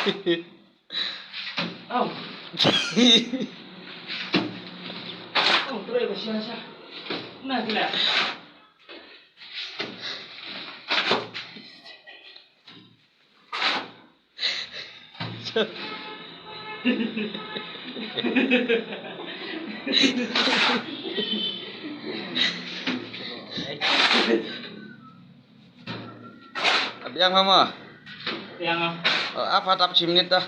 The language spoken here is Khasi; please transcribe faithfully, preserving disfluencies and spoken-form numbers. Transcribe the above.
Au. Au, troi ba sha sha. Na gila. Biang mama. Biang ah. Apa tap chi minit dah.